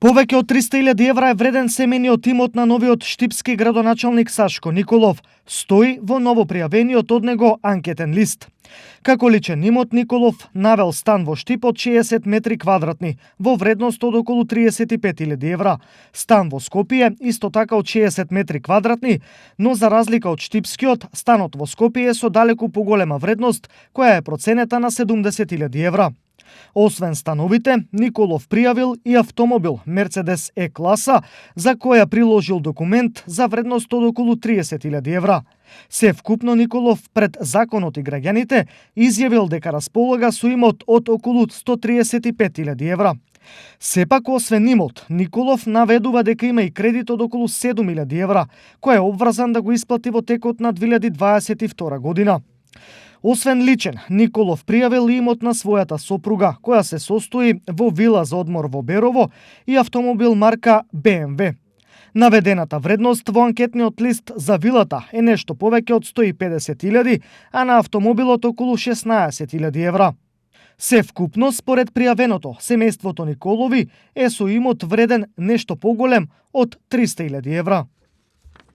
Повеќе од 300.000 евра е вреден семејниот имот на новиот штипски градоначалник Сашко Николов. Стои во новопријавениот од него анкетен лист. Како личен имот, Николов навел стан во Штип од 60 метри квадратни, во вредност од околу 35.000 евра. Стан во Скопје, исто така од 60 метри квадратни, но за разлика од Штипскиот, станот во Скопје е со далеку поголема вредност, која е проценета на 70.000 евра. Освен становите, Николов пријавил и автомобил Мерцедес Е-класа, за која приложил документ за вредност од околу 30.000 евра. Се вкупно Николов пред законот и граѓаните изјавил дека располага со имот од околу 135.000 евра. Сепак, освен имот, Николов наведува дека има и кредит од околу 7.000 евра, кој е обврзан да го исплати во текот на 2022 година. Освен личен, Николов пријавил имот на својата сопруга, која се состои во вила за одмор во Берово и автомобил марка BMW. Наведената вредност во анкетниот лист за вилата е нешто повеќе од 150.000, а на автомобилот околу 16.000 евра. Се вкупно, според пријавеното, семејството Николови е со имот вреден нешто поголем од 300.000 евра.